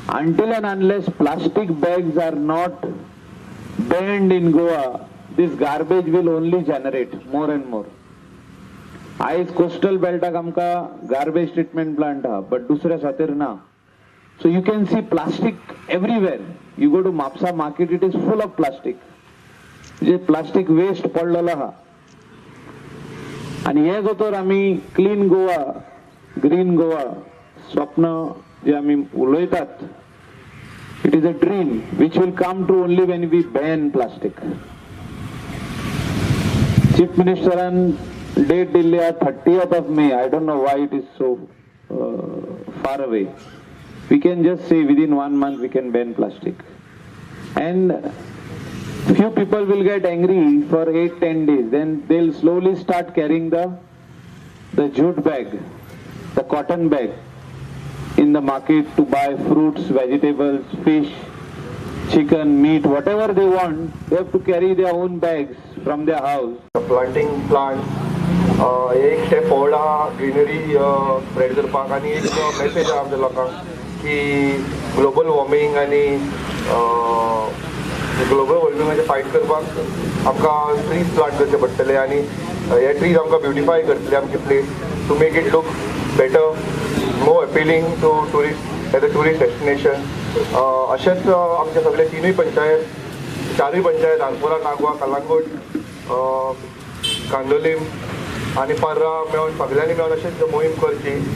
Until and unless plastic bags are not banned in Goa, this garbage will only generate more and more. आयज coastal बेल्टाक आमकां garbage treatment plant आहा, but दुसऱ्या खातीर ना. So you can see plastic everywhere. You go to Mapusa market, it is full of plastic. म्हणजे plastic waste पडलेलो आहा. आनी हे जर आमी क्लीन गोवा, ग्रीन गोवा स्वप्न जे आमी उलयतात, it is a dream which will come true only when we ban plastic. Chief मिनिस्टरान date दिल्ली आहा 30th of May. I don't know why it is so far away. We can just say within one month we can ban plastic. And few people will get angry for 8-10 days. Then they'll slowly start carrying the jute bag, the cotton bag in the market to buy fruits, vegetables, fish, chicken, meat, whatever they want. They have to carry their own bags from their house. Planting plants एक step forward आहा greenery spread करपाक आनी एक message आहा आमच्या लोकांक की global warming आनी ग्लोबल वॉर्मिंगाचेर फायट करपाक आमकां ट्रीज प्लांट करचे पडटले आनी हे ट्रीज आमकां ब्युटिफाय करतले आमची place to make it look better, more appealing to tourist as a tourist destination. अशेंच आमचे सगळे तिनूय पंचायत, चारूय पंचायत, आरपोरा, नागवा, कलांगूट, कांदोलीम आनी पर्रा मेळून सगळ्यांनी मेळून अशेंच मोहीम करची.